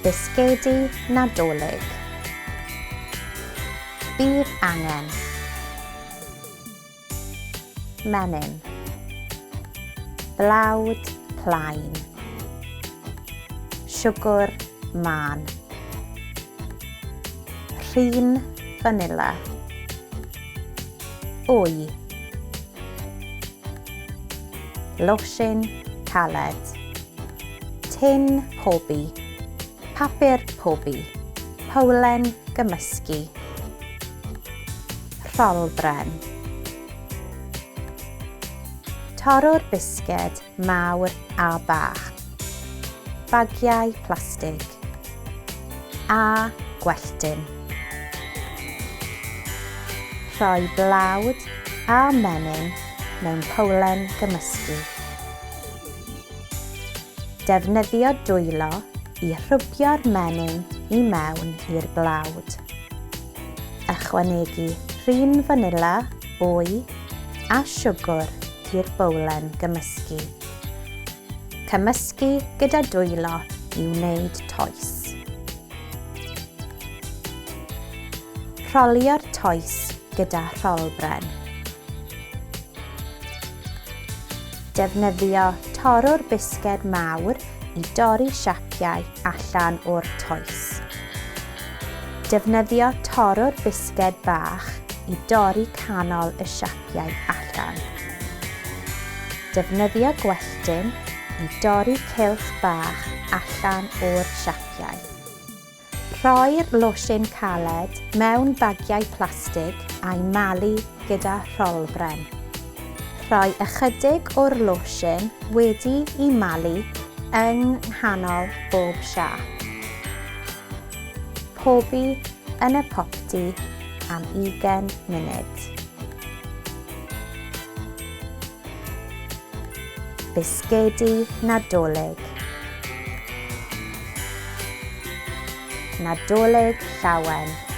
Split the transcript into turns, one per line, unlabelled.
Bisgedi Nadolig. Bydd angen. Menyn. Blawd plaen. Siwgr mân. Rhin fanila. Wy. Losin caled. Tin pobi. Papur pobi. Powlen gymysgu. Rholbren. Torrwr bisged mawr a bach. Bagiau plastig. A gwelltyn. Rhoi blawd a menyn mewn powlen gymysgu. Defnyddio dwylo i rhwbio'r menyn i mewn i'r blawd. Ychwanegu rhin fanila, wy a siwgr i'r bowlen gymysgu. Cymysgu gyda dwylo i wneud toes. Rholio'r toes gyda rholbren. Defnyddio torrwr bisged mawr i dorri siapiau allan o'r toes. Defnyddio torrwr bisged bach i dorri canol y siapiau allan. Defnyddio gwelltyn i dorri cylch bach allan o'r siapiau. Rhoi'r losin caled mewn bagiau plastig a'i malu gyda rholbren. Rhoi ychydig o'r losin wedi i malu yng nghanol bob siâp. Pobi yn y popty am ugain munud. Bisgedi Nadolig. Nadolig Llawen.